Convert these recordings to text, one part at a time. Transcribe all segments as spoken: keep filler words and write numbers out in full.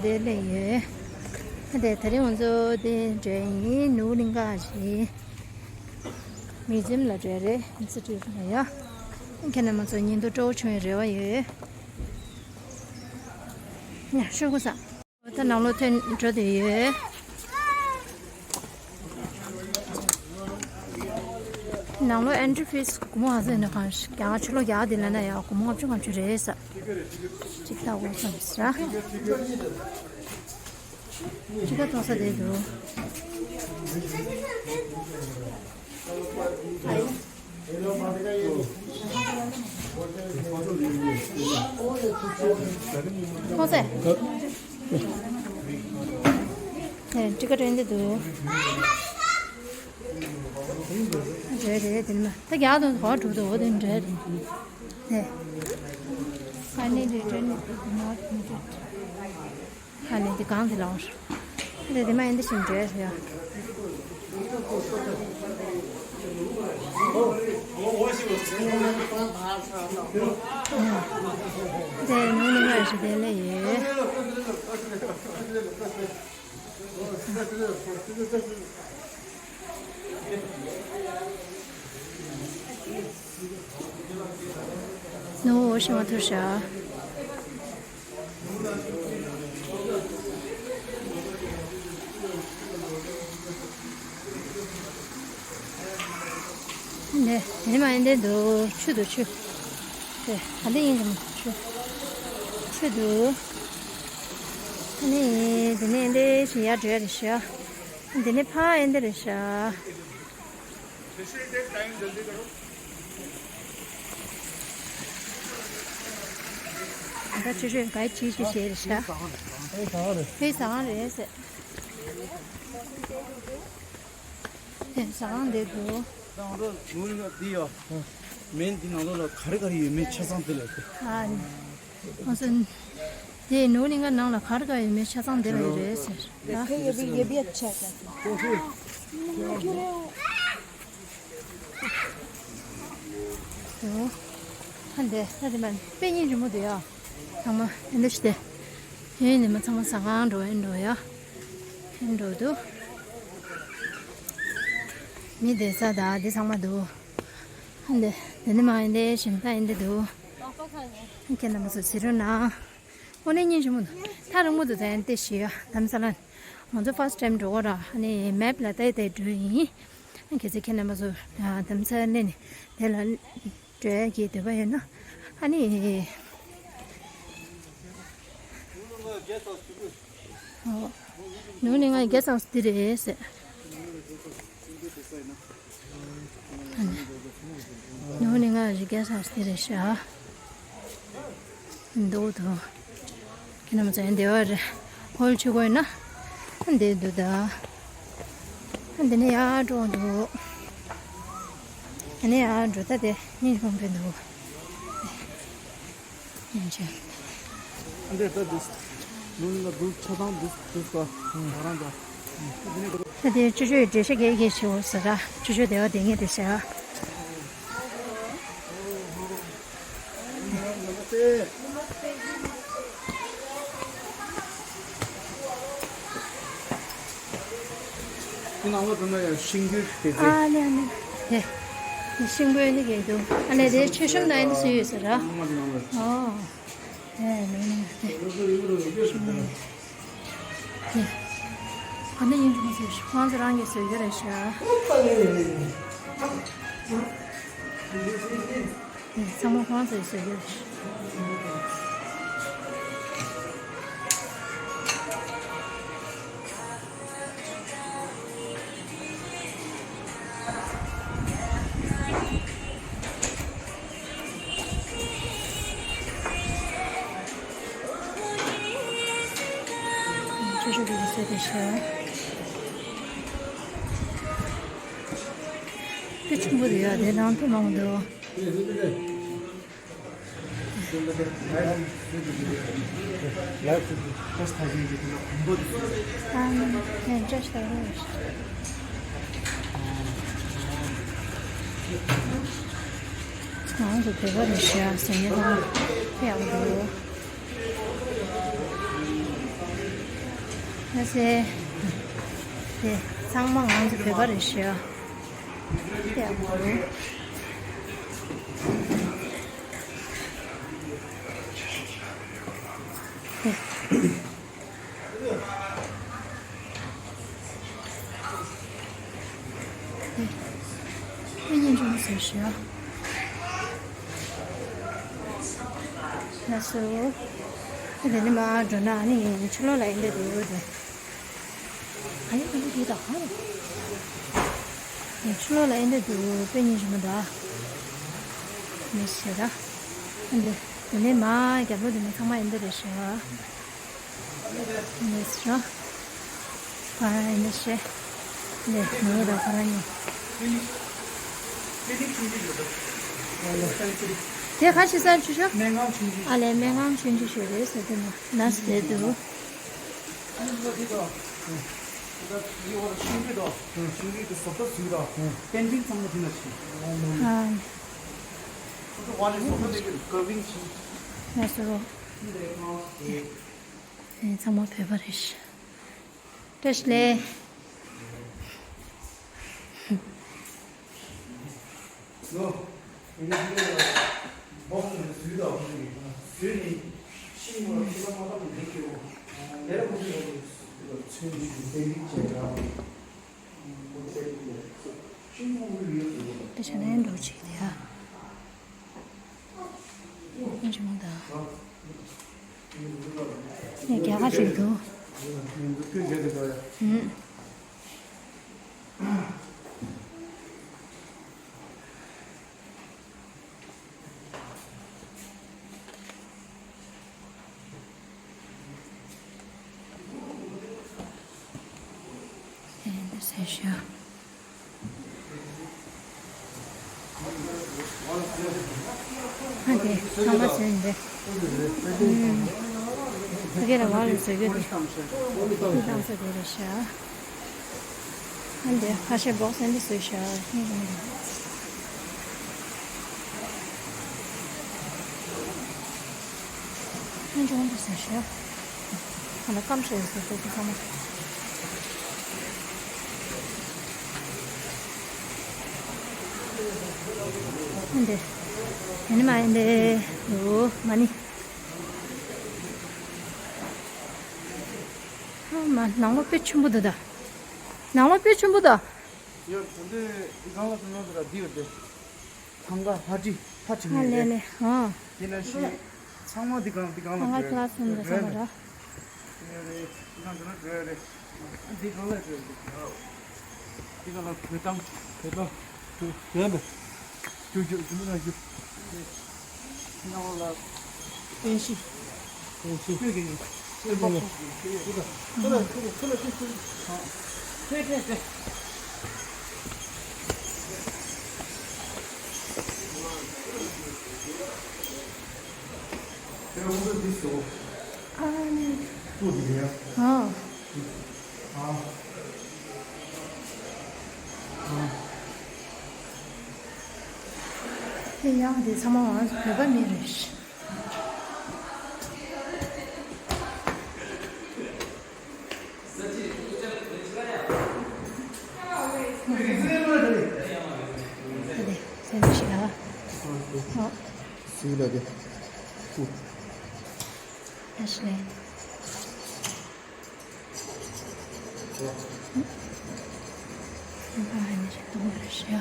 དེ་ལས་ཡོད། དེ་དེ་རིང་ང་ཚོ་དེ་འགྲོ་ཡིན། ནོར་གླིང་ག་རེད། མིའུ་ཛིམ་ལ་འགྲོ་རེད། ཨིན་སི་ཊི་ཊུཊ་ལ་ཡ། ཁྱེད་རྣམ་པ་ཚོ་ཉིན་ཐོ་སྤྲོ་བོ་བྱུང་བའི་རེ་བ་ཡོད། ཡ་ཤོག་གུ་ས། ད་ནང་ལོགས་ཐོན་འགྲོ་དེ་ཡོད། ནང་ལོགས་ཨེན་ཊི་རི་ཕི་སི་སྒོར་མོ་ག་ཚོད་ཡིན་ན་གང་ཞིག་རྒྱ་གར་ཕྱི་ལོགས་རྒྱ་གར་དེ་ལ་ན་ཡང་སྒོར་མོ་ལྔ་བཅུ་ལྔ་བཅུ་རེད་ས། གཅིག་ལྟ་དགོས་བསམ་ས། གཅིག་ལ་གཏོང་ས་དེ་འདུག་ཁོང་ཚོས། ཧེ། ཅི་ག་དྲན་འདི་འདུག་འདྲ་རེད་དེ་ནི་མ། ད་རྒྱག་དང་གོ་འགྲོ་འདུག་འོ་དེ་འདྲ་རེད། ཧེ། I need it, I need it, not need it. ཨ་ནི་འདི་གང་དེ་ལའོ། འདི་དེ་མ་ཡིན་འདི་བཞིན་འདྲེས་ཡ། དེ་ནུ་ནི་ང་ཞིག་དེ་ལས་ཡོད། ནུ་འོ་ཞིག་མ་ཐུར་ཤ། ནས་དེ་མ་ཡིན་དེ་འདུག་ཆུ་འདུག་ཆུ། དེ་ག་འདི་ཡིན་གྱི་མ་ཆུ། ཆུ་འདུག་ནི་དེ་ནས་འདི་ཞིག་ཡར་འགྲོ་ཡ་རེད་ཤག་འདི་ནས་ཕར་ཡིན་འདི་རེད་ཤག་ད་ཆུ་ཆུ་ག་ཅི་ཞིག་བྱས་རེད་ཤག་ཕའི་ཟ་ཁང་རེད་ཟེར། ཕའི་ཟ་ཁང་འདི་འདུག་ནང་ལོགས་ལ་འདི་ཡོད། མེན་འདི་ནང་ལོགས་ལ་ག་རེ་ག་རེ་ཡོད་མེད་ཆ་ཚང་འདི་ལ་ཡོད། ཨ་ནི། ང་ཚོ་དེ་ནོར་གླིང་ག་ནང་ལ་ག་རེ་ག་ཡོད་མེད་ཆ་ཚང་འདི་ལ་ཡོད་རེད་ཟེར། ད་ཁོས་ཡོད་པའི་ཡོད་པའི་ཆ་ཚང་། ཨོ། ཧ་འདི་ཧ་འདི་མ་དཔེ་སྙིང་རྗེ་མོ་འདུག་ཡ། ཚང་མ་ཨེ་འདི་ཞིག་སྟེ། ཡིན་ནི་མ་ཚང་མ་ཟ་ཁང་འགྲོ་ཨེ་འགྲོ་ཡ། ཨེ་འགྲོ་འདུག་མི་བསྡད་ས་ད་འདི་ཚང་མ་འདུག་ཧ་འདི་འདི་ནི་མ་ཨེ་འདི་ཞིམ་ད་ཨེ་འདི་འདུག་ཁྱེད་རྣམ་པ་ཚོ་གཟིགས་རོགས་གནང་། དངོས་གནས་སྙིང་རྗེ་མོ་འདུག་ཐག་རིང་མོ་འདུག་ད་ཨེ་འདི་ཞིག་ཡ་དྷ་རམ་ས་ལ། ང་ཚོ་ཕར་སི་ཊི་ཊེམ་འགྲོ་གོ་ར། ཨ་ནི་མེབ་ལ་བལྟས་བལྟས་འགྲོ་ཡིན། ཨ་གལ་སྲིད་ཁྱེད་རྣམ་པ་ཚོ་དྷ་རམ་ས་ལ་སླེབས་ནས་དེ་ལ་འགྲོ་ཡ་གི་འདོད་པ་ཡོད་ན། ཨ་ནི། ཨོ། ནུ་ནི་ང་གེ་སི་ཧའུ་སི་འདི་རེད་ཟེར། ཨ་ནི། ནུ་ནི་ང་གི་གེ་སི་ཧའུ་སི་འདི་རེད་ཤག་འདུག་འདུག་ཁྱེད་རྣམ་ཚོ་ཡང་བདེ་བ་རེད། ཧོལ་ཆུ་གོས་ན། འདི་འདུག་ད། འདི་ནས་ཡར་འགྲོ་འདུག་ཨ་ནི་ཡར་འགྲོ་ད་དེ་སྙིང་རྗེ་མོ་འདུག་སྙིང་རྗེ། འདི་ད་འདུག་ནུ་ལ་འདུག་ཆ་ཚང་འདུག་འདུག་ད། ང་རང་ད། ད་དེ་ཅོ་ཅོ་ཡི་འགྲེལ་བཤད་རྒྱག་གི་ཞེས་འོ་ཟེར་ར། ཅོ་ཅོ་བདེ་བ་བདེ་ངེས་དེ་བྱ། དེ་ནང་ལོགས་འགྲོ་ན་ཡང་ཤིང་གུ་དེ་ཚེ། ཨ་ལེ་ཨ་ལེ། དེ། དེ་ཤིང་གུ་ནི་གས་འདུག་ཨ་ལེ་དེ་མཆོད་གཤོམ་ན་ཡིན་དུ་སུ་ཡོད་ཟེར་ར། ཨོ། དེ་ནི་ནི་དེ། ཤིང་གུ། དེ། ཨ་ནི་ཡིན་དུ་མ་ཟེར་ཁོང་ཚོ་རང་གིས་བཟོས་ཡོད་རེད་ཤག་དེ་ཚང་མ་ཁོང་ཚོས་བཟོས་ཡོད་རེད། ཆུ་ཤུགས་ཀྱི་སེ་དེ་ཤ། དེ་ཆུང་པོ་དེ་ཡ་དེ་རང་དུ་མང་འདུག་ང་ཚོ་བོད་པ་རེད་ཤག་ཟེར་ཡ་དང་ཕེབས་འདུག་ལགས་སེ། དེ་ཚང་མ་ང་ཚོ་བོད་པ་རེད་ཤག་དེ་ཡག་པོ་རེད། དེ། དེ་སྙན་ཆུང་ཟེར་ཞུ། ལགས་སོ། དེ་ནས་མར་འགྲོ་ན་ཨ་ནི་ཕྱི་ལོགས་ལ་ཡིན་འདྲ་འདུག་དེ། ཨ་ཡེ་ག་འདྲ་འདུག་ད་ཧ་རེ། ཕྱི་ལོགས་ལ་ཡིན་འདྲ་འདུག་དཔེ་སྙན་ཆུང་མོ་འདུག་མི་ཤེས་ད། འདི། དེ་ནས་མར་རྒྱབ་ལོགས་དེ་ནས་ཚང་མ་ཡིན་འདྲ་རེད་ཤག་ལགས་སོ། ཁོ་རང་ཡིན་ན་ཤེས། ལས་ནོར་བུ་དང་ཁོ་རང་གཉིས། དེ་ག་ཞིག་ཟེར་ཆུ་ཤོག་སྨན་ཁང་ཆུང་ཆུང་། ཨ་ལས་སྨན་ཁང་ཆུང་ཆུང་ཞིག་རེད་ཟེར་དེ་ནོར་ནར་སི་རེད་འདུག་ཨ། ལགས་སོ། ཚང་མ་བོད་པ་རེད་ཤག་བཀྲ་ཤིས་བདེ་ལེགས། དེ་བྱས་ན་འགྲོ་ཆེ་དེ་ཡ། ཨེ་ཇི་མོ་ད། ནས་རྒྱ་གར་ཞིག་འདུག་ཨུམ། ཨེ་འདི་ཟེར་ཤག་ཨ་དེ་ཚང་མ་ཟེར་འདི། ཨུམ། ཕ་གི་ལ་བ་ལ་ཟེར་གི་དེ། ཨུམ། བཏང་ས་དེ་རེད་ཤག་ཨ་འདི་ཁ་ཤས་སྦོག་སེ་འདི་བཟོས་ཤག་ཨེ་འདི་ཨེ་འདི་འདི་བཟོས་ཤག་ཁོ་ན་སྐམ་ཤོས་སུ་སོ་སོ་ཚང་མ། ཨ་འདི། ཨ་ནི་མ་ཨ་འདི། འོ་མ་ནི། ཨ་མ་ནང་ལོགས་དཔེ་ཆེན་པོ་འདུག་ད། ནང་ལོགས་དཔེ་ཆེན་པོ་འདུག་ཡ་ད་འདི་འདི་གང་ལ་ཐོན་ན་འདི་ལ་འདི་ཡོད་དེ། ཐང་ག་ལྷ་བྲིས་ལྷ་བྲིས་ཨ་ངེས་ལེ་རེད། ལེ་ཨ། དེ་ནང་བཞིན་ཚང་མ་འདི་གང་འདི་གང་ལ་ཐང་ག་འགྲོ་ཁི་ལ་སུམ་རེ་ཚང་མ་རེད། རེད། འདི་གང་འགྲོ་ན་འགྲོ་ཡ་རེད། འདི་གང་ལ་འགྲོ་ཡ་རེད། འདི་གང་ལ་བོད་ཐང་བོད་ཐང་། རྒྱུ་རྒྱུ་རྒྱུ་མི་ན་རྒྱུ། སྣང་བ་ལ་བསྟན་བཤིག་བསྟན་བཤིག་ཁྱོད་ཀྱི་ཁྱོད་ཀྱི་ཁྱོད་ལ་ཁྱོད་ལ་ཁྱོད་ལ་ཁྱོད་ལ་ཁྱོད་ལ་ཁྱོད་ལ་ཁྱོད་ལ། ཨ་ནི། ཨ། དེ་ཡང་དེ་ཚང་མ་ང་ཚོ་བོད་པ་མི་རེད། དེ་ནས་ཟེར་ན་ཤི་ལ། ཨ། སུ་ལ་དེ། ཧུ། ཨེ་ཤི་ལེ། ཨ་ནི་ཤི་ཏོ་མ་རེད་ཤི་ཡ།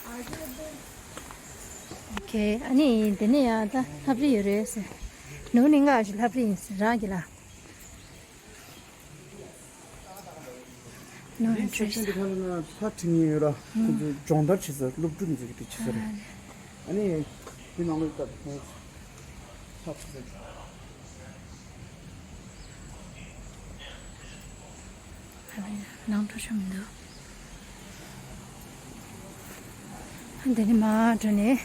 ཨོ་ཁེ། ཨ་ནི་དེ་ནས་ཡང་ད་ལྷ་བྲིས་ཡོད་རེད་ཟེར། ནུ་ནི་ང་ཞིག་ལྷ་བྲིས་ཡིན་ཟེར་རང་གི་ལ། ནོ་ཨེན་ཊི་རི་སི། སེག་ཤན་དེ་ག་ལ་ན་ལྷ་ཁྲིད་མཁན་ཡོད་ར། ཁོ་ཚོས་སྦྱོང་བརྡར་བྱེད་ས། སློབ་ཕྲུག་ཚོ་གི་དེ་བྱེད་ས་རེད། ཨ་ནི་དེ་ནང་ལ་ད་ལྷ་ཁྲིད་ས། ནང་འགྲོ་ཆོག་མི་འདུག་འདི་ནས་མར་འགྲོ་ནས།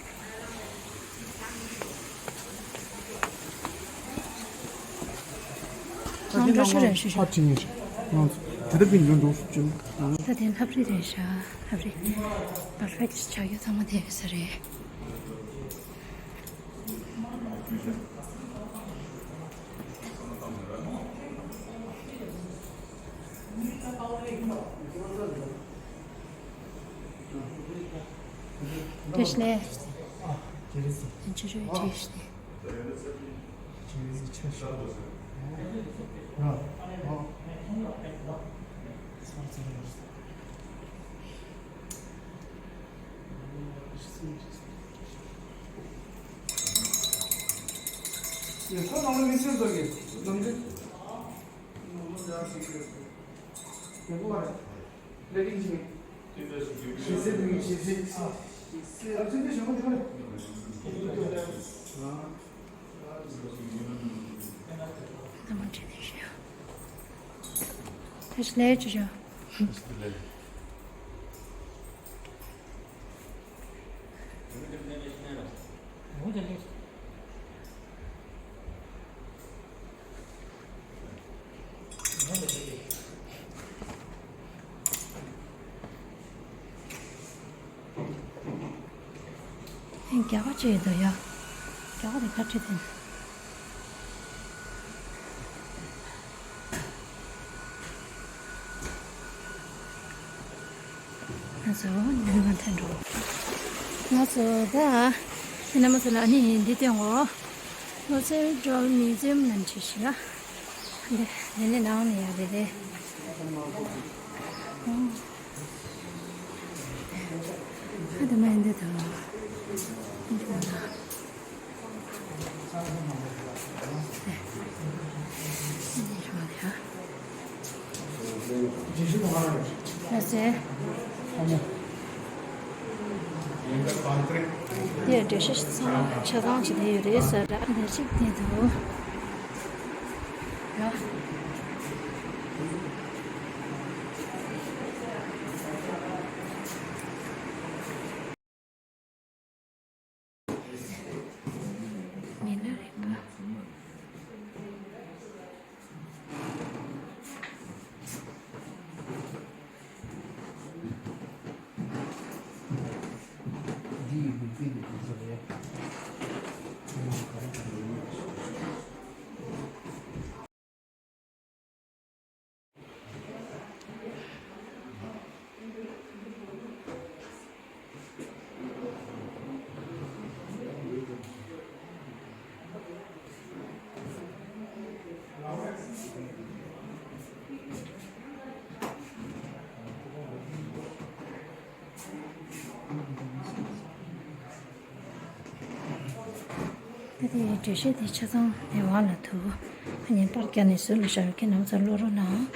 འགྲོ་ཤི་རེད་ཤི་ཤི། ཕར་ཕྱིན་ཡིན་ཤག་ང་ཚོ་དེ་ལྟར་གྱི་འགྲོ་འགྲོ་ཤི་ཅུང་། ད་དེ་ལྷ་རི་རེད་ཤག་ལྷ་རི། པར་ཕེག་ཆགས་ཡོད་ཚང་མ་དེ་ཡོད་ས་རེད། བཀྲ་ཤིས་བདེ་ལེགས། ཨ། བཀྲ་ཤིས་བདེ་ལེགས། རྒྱ་གར་ཅིག་འདུག་ཡ། རྒྱ་གར་དེ་ག་ཁྲིད་དེ། ང་ཚོ་ནི་མ་ཐན་འགྲོ། ང་ཚོ་ད་ཁྱེད་རྣམ་པ་ཚོ་ལ་ཨ་ནི་འདི་སྟོན་གོ། ལོ་ཙཱ་བྷི་ཊོལ་མིའུ་ཛི་ཡམ་ནང་ཆེ་ཞིག་ལ། འདི་འདི་ནི་ནང་ནས་ཡ་རེད་རེད། ཨ་དེ་མ་ཡིན་འདི་དང་། འདི་མ་ན། འདི་རེད་བ་ཡ། ལགས་སེ། དེ་འགྲེལ་བཤད་ཚང་མ་ཆ་ཚང་བྱེད་ཀྱི་ཡོད་རེད་ཟེར་ལ་ཨ་ནི་གཅིག་བསྟན་འདུག་ཡ། མི་ལ་རས་པ། ད་དེ་འགྲེལ་བཤད་དེ་ཆ་ཚང་དེ་བ་ལ་ཐུག་ཨ་ནི་པར་རྒྱག་ནས་ཟུར་ལ་བཞག་ཡོད་མཁན་རྣམས་ཚོ་ཀློག་རོགས་གནང་།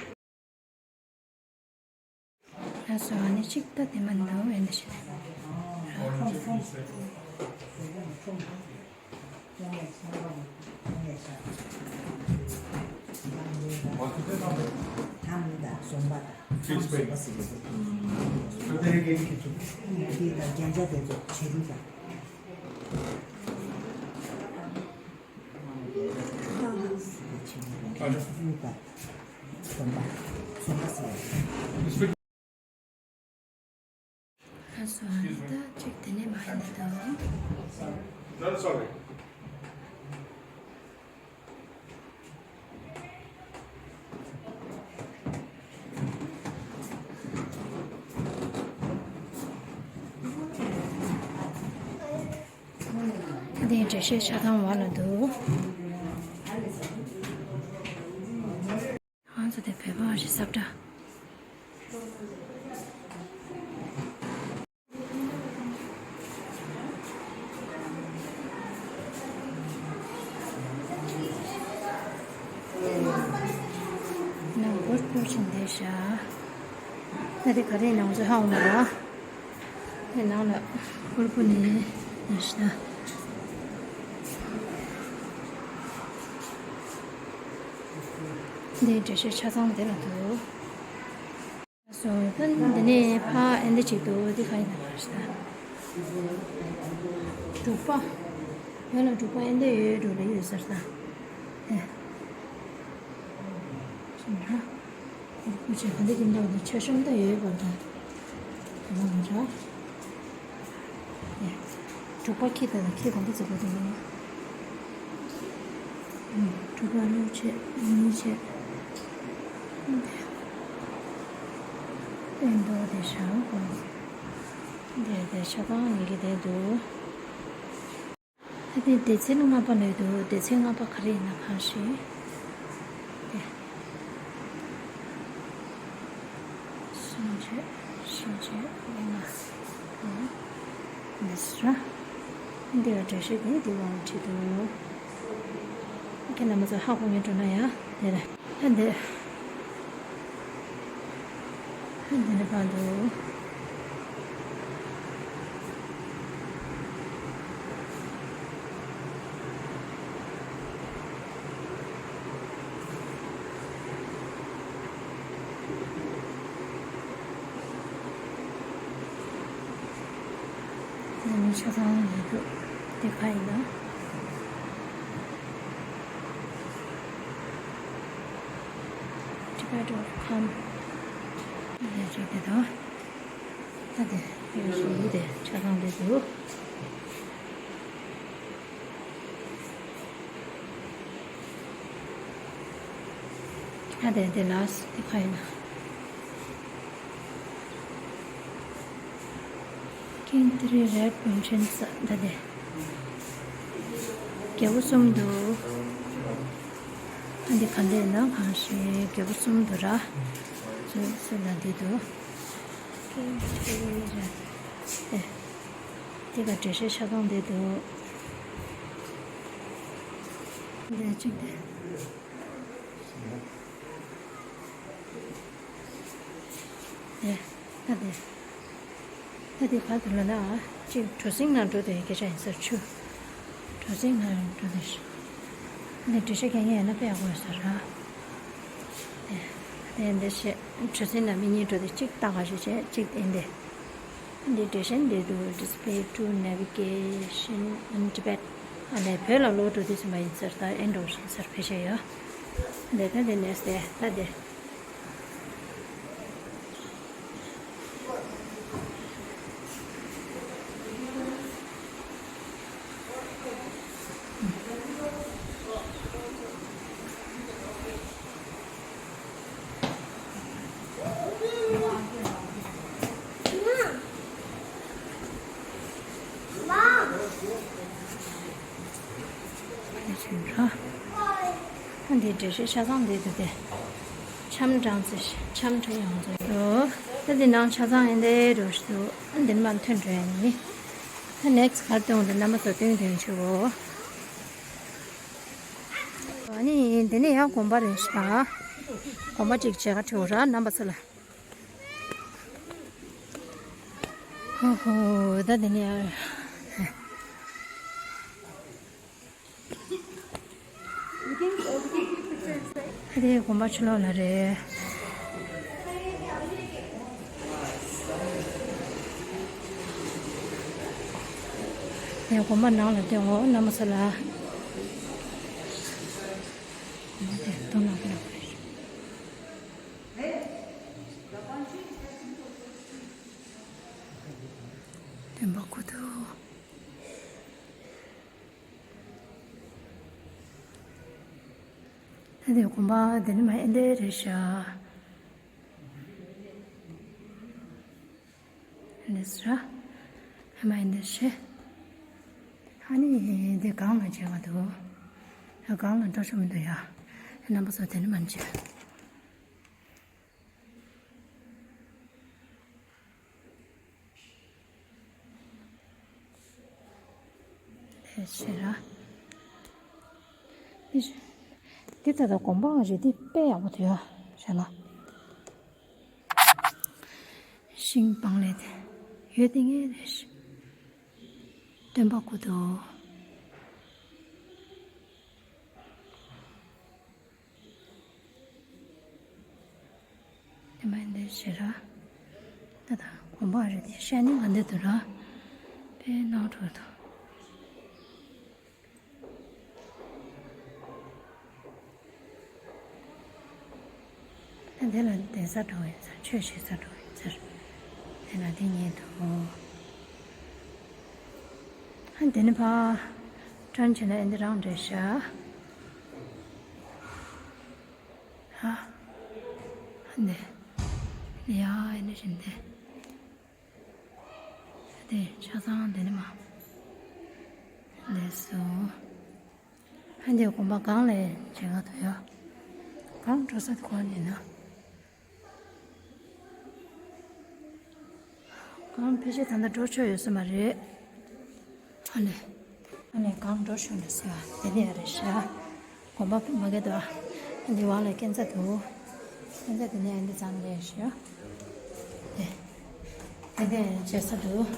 ལགས་སོ། ཨ་ནི་གཅིག་ད་དེ་མ་འདུག་ཨེ་འདི་བྱས་ནས། ཐང་མི་དང་ཟོམ་པ་དང་ཐང་ཟོམ་པ་ཟེར་གྱི་འདུག་འདི་དང་རྒྱན་ཆ་དེ་ཚོ་བྱེ་རུ་དང་། ཐང་ཟོམ་པ་ཟོམ་པ་ཟེར། ལགས་སོ། ཨ་ནི་ད་ཅིག་དེ་ནས་མ་ཡིན་ད་དུང་། That's all right. ད་དེ་འགྲེལ་བཤད་ཆ་ཚང་བ་ལ་འདུག་ང་ཚོ་དེ་བོད་པ་ཞིག་སབ་འདྲ། ནང་སྒོར་སྤོ་ཆེན་བསྡད་ཤག་ད་དེ་ག་རེ་ནང་ཚོ་ཧ་འོང་མ་ར། དེ་ནང་ལ་སྒོར་སྤོ་ནས་ནས་ཤི་ན། འདིའི་འགྲེལ་བཤད་ཆ་ཚང་དེ་ལ་འདུག་སོ་ད་འདི་ནས་ཕ་ཨེ་འདི་བྱེད་འདུག་འདི་ག་ཡིན་ན་མ་ཤི་ད། འབྲུག་པ། ཡོད་ལ་འབྲུག་པ་ཨེ་འདི་ཡོད་འགྲོ་ལ་ཡོད་ཟེར་ད། ཨེ། ར། ཁོ་ཆེ་ག་འདི་ཀྱི་འདྲ་བ་ཆ་ཤོམ་ད་ཡོད་པ་འདྲ། དེ་མ་ར། དྲུག་པ་ཁྱི་དང་ཁྱི་ག་འདི་ཚོ་ག་འདི་ཡིན། དྲུག་པ་ལོ་ཆེ་གཉིས་ཆེ། དེ་འདོ་དེ་ཤང་གོ། དེ་དེ་ཤ་ཐང་ཡི་གེ་དེ་འདུག་ད་དེ་སྡེ་ཚན་ལྔ་པ་ནས་འདུག་སྡེ་ཚན་ལྔ་པ་ག་རེ་ཡིན་ན་གང་ཞིག་དེ། སུམ་ཅུ། བཞི་བཅུ། ལྔ། འདི་སུ་ར། འདི་བ་འགྲེལ་བཤད་དེ་འདི་བ་བྲིས་འདུག་ཁྱེད་རྣམ་པ་ཚོ་ཧ་གོ་མཁན་འགྲོ་ན་ཡ་དེ་རེད། ཨ་འདི། ཨ་འདི་ནི་བ་འདུག་ནི་ཆ་ཚང་ཡོད་འདུག་དེ་ག་ཡིན་ན། Tibet of Calm ལས་བྱེད་དེ་དང་། ད་དེ་ཡོད་སུ་ཡོད་དེ་ཆ་ཚང་དེ་འདུག་ད་དེ་དེ་ལ་དེ་ག་ཡིན་ན། King three red pension ས་ད་དེ། རྒྱལ་པོ་གསུམ་འདུག་ཨ་འདི་ག་འདི་ན་གང་ཞིག་རྒྱལ་པོ་གསུམ་འདུག་ར། ཚུལ་ཚུལ་ལ་འདི་འདུག King three red ཨེ། འདི་ག་འགྲེལ་བཤད་ཆ་ཚང་འདི་འདུག་འདི་གཅིག་འདི། དེ། ད་དེ། ད་དེ་ག་དུ་ལ་ན་ཅིག་གྲུ་གཟིངས་ནང་འགྲོ་དེ་སྐད་ཆ་ཡིན་ཟེར་ཆུ། གྲུ་གཟིངས་ནང་འགྲོ་དེ་ཤི། འདི་འགྲེལ་བཤད་མཁན་ཡིན་ན་དཔེ་ཡག་པོ་ཡོད་ས་ར། དེ། དེ་འདི་ཤེས་གྲུ་གཟིངས་ནང་མི་གཉིས་འགྲོ་དེ་གཅིག་ལྟ་ག་ཞིག་བྱས་གཅིག་དེ་འདི། འདི་འགྲེལ་བཤད་འདི་འདུག Display to navigation in Tibet ཨ་ནས་བོད་ལ་ལོག་འགྲོ་དུས་ཙམ་པ་ཡིན་ཟེར་ད་ཨེ་འགྲོ་བཞིན་ཟེར་ཕལ་ཆེར་ཡོད། འདི་ད་འདི་ནས་ཟེར་ད་འདི། འདི་འགྲེལ་བཤད་ཆ་ཚང་འདི་འདུག་སྟེ། འཆམ་གྲངས་ཚེ་འཆམ་ཁྲ་ཡོངས་རྫོགས་འདུག་ད་འདི་ནང་ཆ་ཚང་ཡིན་དེ་འགྲོ་ཞིག་འདུག་འདི་མ་ཐོན་འགྲོ་ཡ་ཡིན། ད་next གར་གཏོང་དུ་རྣམ་པ་ཚོ་སྟོན་དོན་ཆེ་བོ། ཨ་ནི་འདི་ནས་ཡང་དགོན་པ་རེད་ཤག་དགོན་པ་གཅིག་མཇལ་ཁ་ཁྲིད་འོ་ར་རྣམ་པ་ཚོ་ལ། ཧོ་ཧོ་ད་འདི་ནས་ཡང་། ཨ་དེ་དགོན་པ་ཕྱི་ལོགས་ལ་རེད། དེ་དགོན་པ་ནང་ལ་སྟོན་འོ་རྣམ་པ་ཚོ་ལ། དེ་དོན་ལ་དགོན་པ་རེད། སྟོན་པ་སྐུ་ཐོག་ད་དེ་དགོན་པ་དེ་ནི་མ་ཨེ་འདྲ་རེད་ཤག་ཨེ་འདྲ་ཟེར། ཨེ་མ་ཨེ་འདྲ་ཤེ། ཨ་ནི་དེ་གང་ལ་བྱེད་པ་འདུག་ཨ་གང་ལ་འགྲོ་ཆོག་མི་འདུག་ཡ། རྣམ་པ་ཚོ་དེ་ནི་མ་བྱེད། དེ་ཕྱིར་ར། འདི་ད་ལྟ་དགོན་པ་རེད་འདི་དཔེ་ཡག་པོ་འདུག་ཡ་རེད་ལ། ཤིང་སྤང་ལེ་དེ་ཡོད་དེ་ངས་རེད་ཤི། སྟོན་པ་སྐུ་ཐོག་དེ་མ་འདི་ཞེ་ར། ད་ད་དགོན་པ་རེད་དེ་ཤ་ནི་ང་འདི་དུ་ར། དཔེ་ནང་འགྲོ་དོ། དེ་ལ་གདན་ས་འགྲོ་ཡིན་ཚར། ཆོས་བྱེད་ས་འགྲོ་ཡིན་ཚར། དེ་ལ་དེ་ཉིད་དུ། ཨ་དེ་ནི་ཕ། ཊརན་བྱས་ན་ཨེ་འདི་རང་འདྲ་ཤག་ཨ་ནི། ཡ་ཨེ་འདི་བཞིན་ཏེ། དེ་ཆ་ཚང་དེ་ནི་མ། ལས་སོ། ཨ་འདི་དགོན་པ་གང་ལས་བྱེད་ག་དུ་ཡོད། གང་འགྲོ་ས་དེ་གོ་ནི་ན། གང་ཕལ་ཆེར་ད་ལྟ་འགྲོ་ཆོག་ཡོད་ས་མ་རེད། ཨ་ནི། ཨ་ནི་གང་འགྲོ་ཆོག་ནི་ཟེར་བ་དེ་ནི་ཡ་རེད་ཤག་དགོན་པ་མ་གི་དོ། ཨ་འདི་བ་ལ་སྐས་འཛེག་འདུག་སྐས་འཛེག་དེ་ནས་ཨ་འདི་ཙམ་རེད་ཤག་དེ། དེ་དེ་བྱེད་ས་འདུག་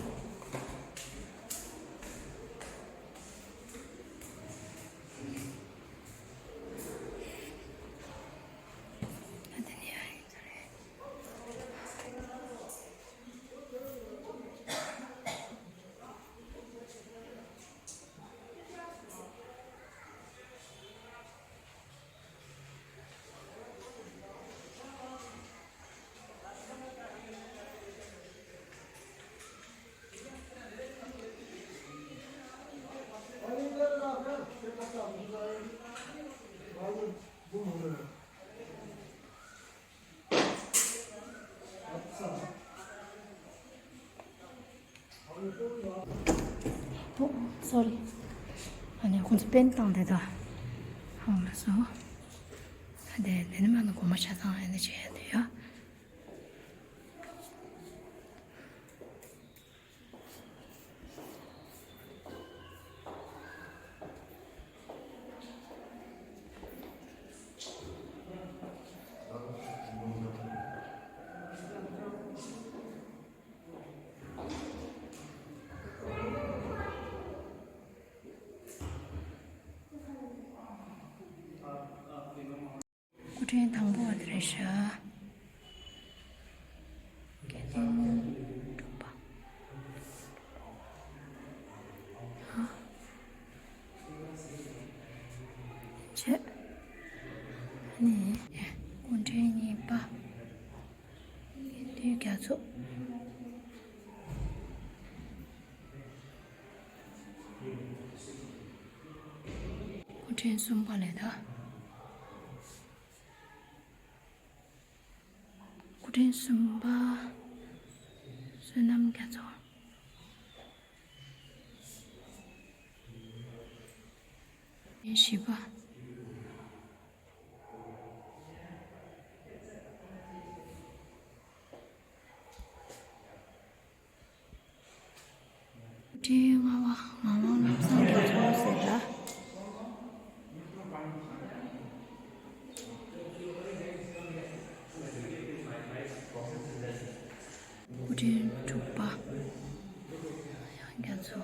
ཨོ། སོ་རི། ཨ་ནི་ཁོང་ཚོ་པེན་བཏང་དེ་ད། ཧང་མ་སོ། ཨ་དེ་དེ་ནི་མ་ནི་གོ་མ་ཆ་ཚང་ཨ་ནི་བྱས་དེ་ཡ། སྐུ་ཕྲེང་དང་པོ་བ་དེ་རེད་ཤག་སྐལ་ལྡན་འབྲུག་པ། ཧ། བྱས། ནི། སྐུ་ཕྲེང་གཉིས་པ། དགེ་འདུན་རྒྱ་མཚོ། སྐུ་ཕྲེང་གསུམ་པ་ལས་ད། སྐུ་ཕྲེང་གསུམ་པ། བསོད་ནམས་རྒྱ་མཚོ། སྐུ་ཕྲེང་བཞི་པ། སྐུ་ཕྲེང་ལྔ་པ་ངག་དབང་བློ་བཟང་རྒྱ་མཚོ་ཟེར་ད། སྐུ་ཕྲེང་དྲུག་པ་ཡང་རྒྱ་མཚོ།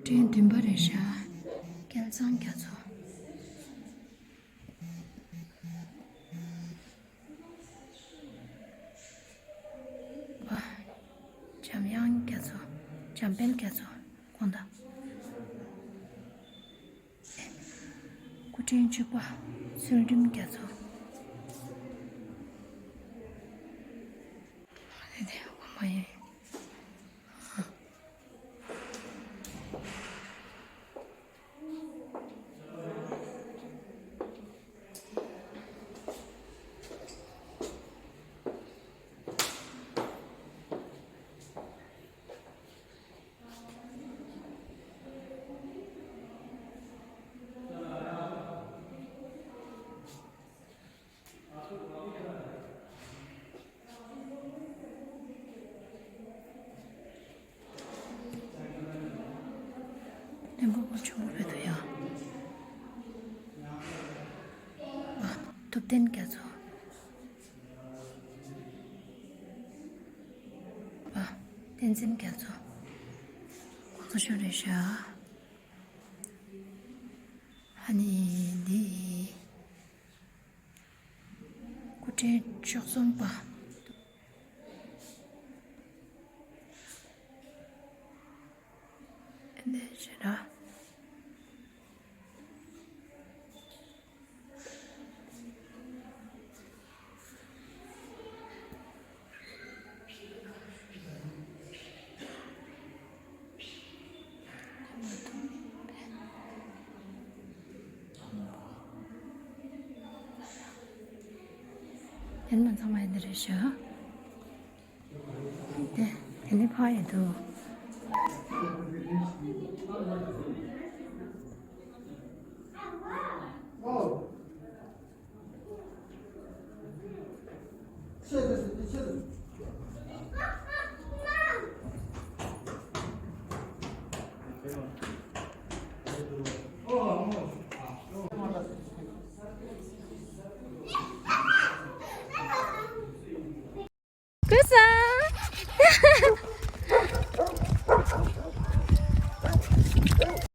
ཕྲེང་བདུན་པ་རེད་ཤག་སྐལ་བཟང་རྒྱ་མཚོ། པ། འཇམ་དབྱངས་རྒྱ་མཚོ། འཇམ་དཔལ་རྒྱ་མཚོ། དགོངས་དག་སྐུ་ཕྲེང་བཅུ་པ། ཚུལ་ཁྲིམས་རྒྱ་མཚོ། དེ་དེ་དགོངས་པ་ཡིན། བློན་པོ་ཆེན་པོ་བོད་དུ་ཡང་། ཨ། ཐུབ་བསྟན་རྒྱ་མཚོ། ཨ། བསྟན་འཛིན་རྒྱ་མཚོ། ཁོང་ཚོ་ཤོད་རེད་ཤག་ཨ་ནི་འདི། སྐུ་ཕྲེང་བཅུ་གསུམ་པ། འདི་ཞེ་དྲག་དེ་ནི་མ་ཚང་མ་ཡིན་འདི་རེད་ཤག་དེ་དེ་ནི་ཕ་ཡི་འདུག་ཀུ་སང་།